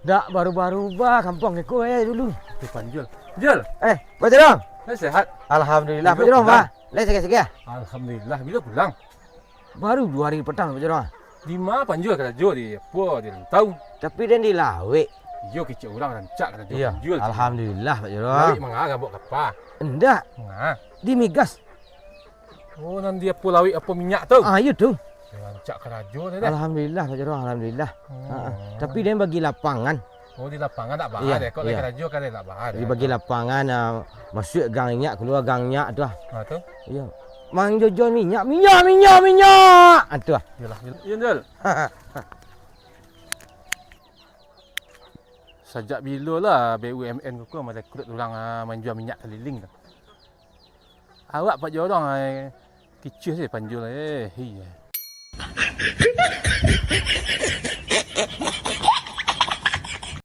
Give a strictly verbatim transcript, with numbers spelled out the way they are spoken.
Dak barubah-rubah kampuang iko eh dulu. Tu Panjul. Jul. Eh, Pak Jorong. Lai sehat? Alhamdulillah, Pak Jorong, Pak. Lai sehat-sehat? Alhamdulillah, bilo pulang? Baru duo hari patang, Pak Jorong. Di ma Panjul karajo, di apo, di rantau? Tapi den di lawik. Iyo, kecek urang rancak karajo Panjul. Alhamdulillah, Pak Jorong. Lawik manga, gabuak kapa? Indak. Manga? Di migas. Oh, nan di apo lawik apo minyak tu? Ah, iyo tu. Rancak karajo tu deh. Alhamdulillah, Pak Jorong, alhamdulillah. Hmm. Ha, ha. Tapi den bagi lapangan. Oh, di lapangan dak baa deh. Kok lai karajo kan dak baa deh. Dibagi lapangan, ah, masuak gang inyak, kalua gang inyak tu ah. Ha, tu? Iyo. Manjojo minyak, minyak, minyak, minyak. Ah, tu ah. Iyolah, iyolah. Iyo, Jul. Sajak bilo lah B U M N ko, ko marekrut urang, ah, manjua minyak kaliling tu? Awak Pak Jorong, eh, kicuah se Panjul, eh, hiya.